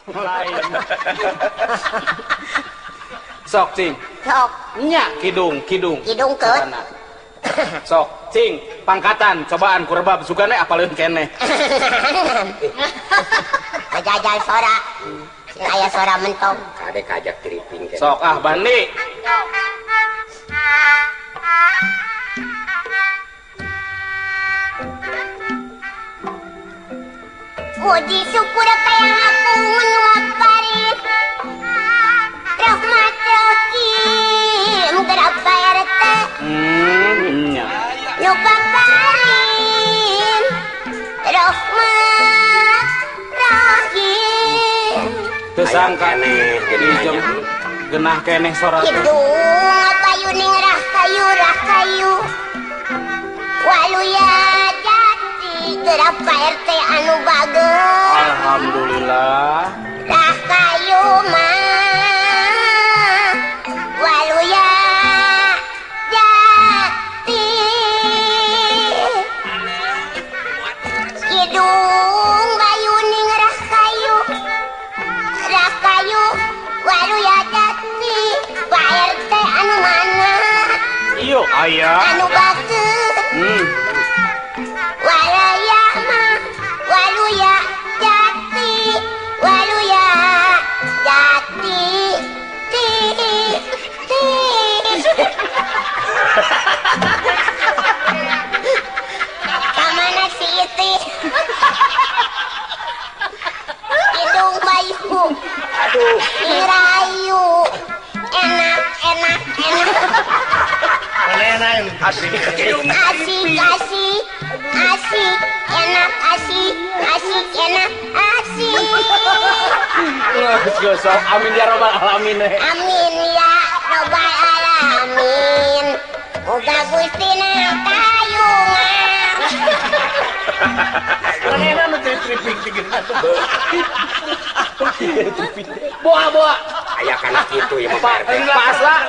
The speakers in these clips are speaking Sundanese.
Lain. Sok cing. Sok. Nya kidung, kidung. Kidung keut. Sok cing pangkatan cobaan ku rebab sugane apaleun keneh. Kajajal sora. Sing aya sora mentok. Kade kajak triping keneh. Sok ah Bandi. Puji syukur kaya aku menuapari rahmat rahim gerak Pak RT lupa parin rahmat rahim tersangka nih jadi genah keneh sora hidung payu ning rahayu rahayu waluya gerak Pak RT anu bagus. Alhamdulillah. Rahayu mah waluya jati kidung bayu ning rahayu rahayu waluya jati Pak RT anu mana? Iyo aya. Anu bagus. Walaya ma, waluya jati, waluya jati, ti, ti. Kamana si iti? Hidung bayu, aduh, irayu, enak, enak, enak. Asik, asik, asik. Asik, enak, asik, asik, enak, asik. Amin ya robbal alamin. Amin ya robbal alamin. Muga Gusti nang tayungan. Manehna nu triping Boa-boa. Aya kana kitu ieu mah Pak RT. Pas lah.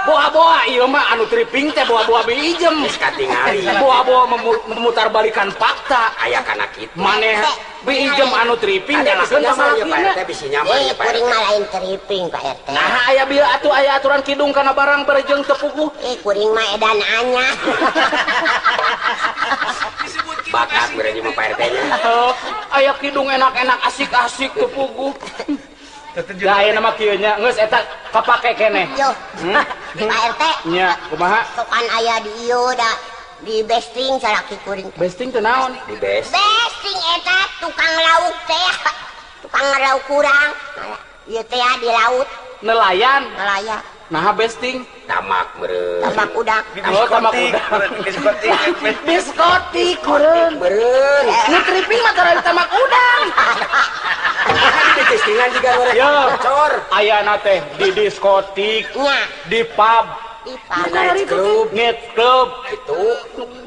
Boa-boa ieu mah anu triping teh boa-boa bi ijem. Geus katingali. Boa-boa memutarbalikan fakta. Aya kana kitu. Maneh bi ijem anu triping nyalakeun ka salakina. Pak RT bisi nyaman ya Pak RT. Kuring mah lain triping Pak RT. Nah aya bieu atuh aya aturan kidung kana barang berejeng teu puguh. Kuring mah edan anya. Bakat berarti mah Pak RT nya. Aya kidung enak-enak asik-asik teu puguh. Dah aya nama kieu nya geus eta kapake keneh. Yo. Pak RT. Nya, kumaha? Sokan aya di ieu da di besting salaki kuring. Besting teh naon? Di best. Besting eta tukang lauk teh. Tukang lauk kurang. Ieu teh di laut. Nelayan. Nelayan. Nah besting tamak meureun. Tamak udang. Oh, tamak udang. Diskotik. Diskotik meureun. Meureun. Nu triping mah tara tamak udang. Di bestingan juga bocor. Ayana teh di diskotik, di pub, di pub, night club, night club itu.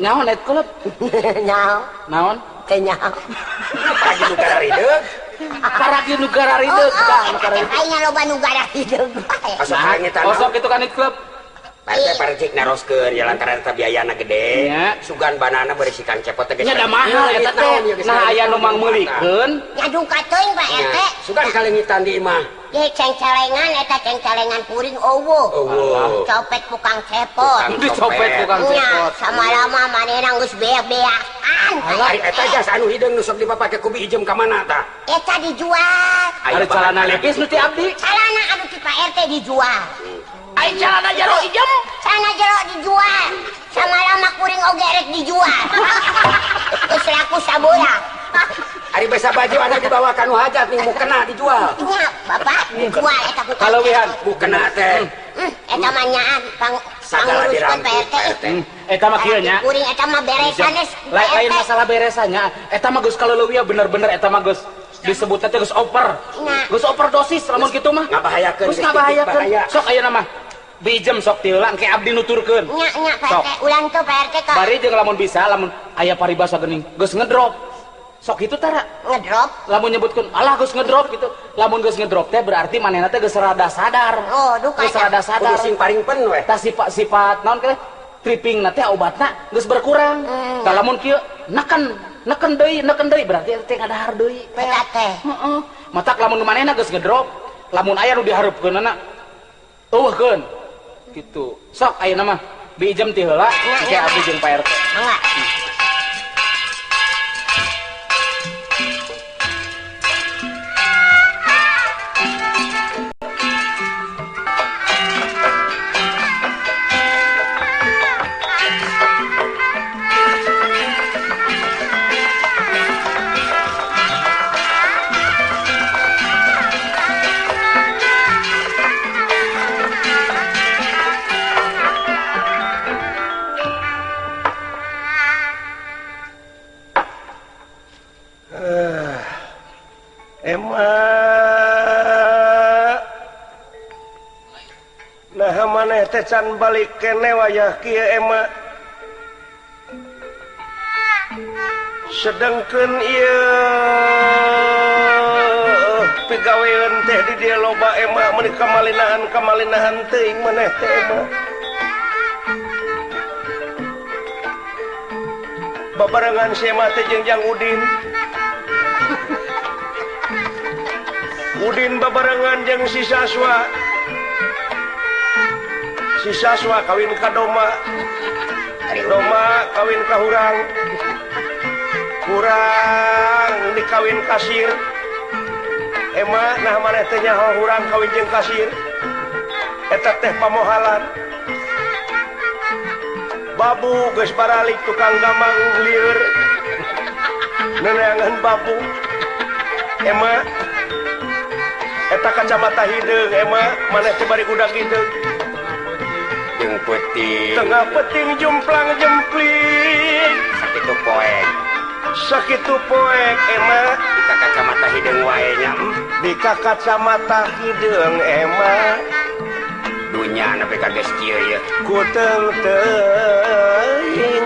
Naon night club? Naon? Naon? Teh nyaho. Pagi nu gararideg. Paragi nu gararideg dah nu gararideg. Aing loba nu gararideg. Osok hangitan. Osok itu kan night club. Pak RT parcik naroskeun ya lantaran eta biayana gede. Sugan banana berisikan cepot teh geus. Nya da mahal eta teh. Nah aya nu mangmeulikeun. Nya duka teuing Pak RT. Sugan kalengitan di imah. Ye cengcelengan eta cengcelengan kuring eueuh. Eueuh. Copet tukang cepot. Dicopet tukang cepot. Samalama manehna geus beak-beakan. Ari eta jas anu hideung nu sok dipapake ku bi ijem ka mana tah? Eta dijual. Ari calana lepis nu ti abdi? Calana anu ti Pak RT dijual. Ai calana jero ijem? Calana jero dijual. Samalama kuring oge rek dijual. Geus laku sabora. Ari basa baju anu dibawa ka nu hajat ning mukena dijual. Nya, Bapak dijual eta ku. Kaleuwihan mukena teh. Eta mah nyaan panguruskeun Pak RT. Eta mah kieu nya. Kuring eta mah beresan geus. Lain masalah beresannya, eta mah geus kaleuwihan bener-bener eta mah geus disebutna teh geus over. Geus overdosis lamun kitu mah. Ngabahayakeun. Geus ngabahayakeun. Sok ayeuna mah bijem sok ti heula engke abdi nuturkeun. Nya nya Pak RT, ulang tuh Pak RT ka. Bari jeung lamun bisa lamun aya paribasa geuning geus ngedrop. Sok itu tara ngedrop. Lamun nyebutkeun alah geus ngedrop gitu. Lamun geus ngedrop teh berarti manehna teh geus rada sadar. Oh, duka. Geus rada sadar. Kudu sing paringpen we. Tah sifat-sifat naon teh tripping na teh obatna geus berkurang. Tah lamun kieu nakan Neken deui berarti eta teh ngadahar deui. Eta teh. Heeh. Matak lamun manehna geus ngedrop, lamun aya nu dihareupkeunana eueuhkeun. Gitu. Sok ayeuna mah biijem ti heula engke abdi jeung Pak RT. Mangga. Can balik kene wayah kieu ema sedengkeun ieu pigaweun teh di dieu loba ema meuni kamalinahan teuing maneh teh ema babarengan si ema teh jeung Jang Udin Udin babarengan jeung si Saswa. Si Saswa kawin ka Doma, Doma kawin ka Hurang, Hurang dikawin kasir. Ema nah maneh teh nyaho Hurang kawin jeung kasir. Eta teh pamohalan. Babu geus baralik tukang gamang lieur. Neneangan babu. Ema eta kacamata hideung ema maneh teh bari udag hideung. Jeung peuting tengah peuting jumplang jempling sakitu poek sakitu poek ema dika kacamata hideung wae nya dika kacamata hideung ema dunya nepi ka geus kieu ye ku teung-teuing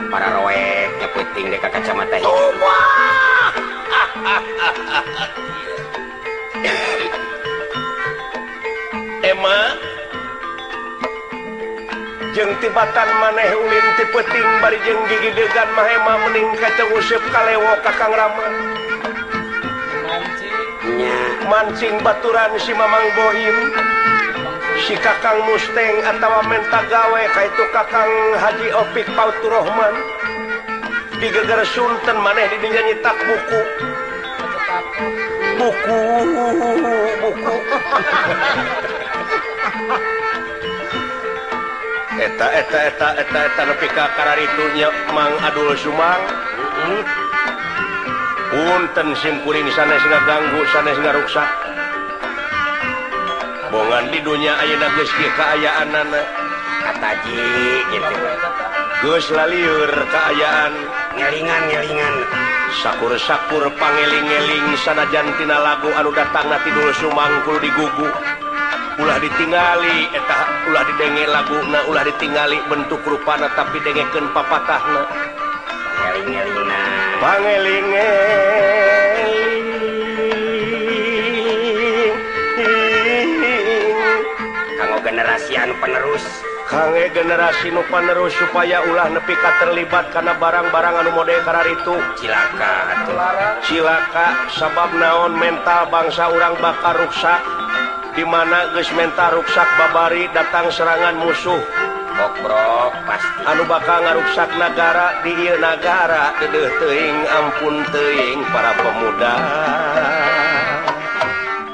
para roek nya peuting dika kacamata hideung. Ema jeung tibatan maneh ulin ti peuting bari jeung gigidegan mah ema mending kaca useup kalewo ka Kang Rama mancing baturan si Mamang Bohim si Kakang Musteng atawa menta gawe ka itu Kakang Haji Opik Pauturohman digeger sunten maneh di dinya nyitak buku buku buku eta eta eta eta eta nepi ka kararitu nya Mang Adul Sumang. Punten sim kuring sanes ngaganggu sanes ngaruksak bongan di dunya ayeuna geus kieu kaayaanana kataji gitu geus lalieur kaayaan ngelingan-ngelingan sakur-sakur pangeling-eling sanajan tina lagu anu datangna ti Dul Sumang kudu digugu ulah ditingali eta ulah didenge laguna ulah ditingali bentuk rupana tapi dengekeun papatahna pangeling-elingna pangeling-eling kanggo generasi anu penerus kangge generasi nu panerus supaya ulah nepi ka terlibat kana barang-barang anu mode kararitu cilaka atuh cilaka sabab naon mental bangsa urang bakal ruksak di mana geus mental ruksak babari datang serangan musuh bokrok pasti anu bakal ngaruksak nagara di ieu nagara deudeuh teuing ampun teuing para pemuda.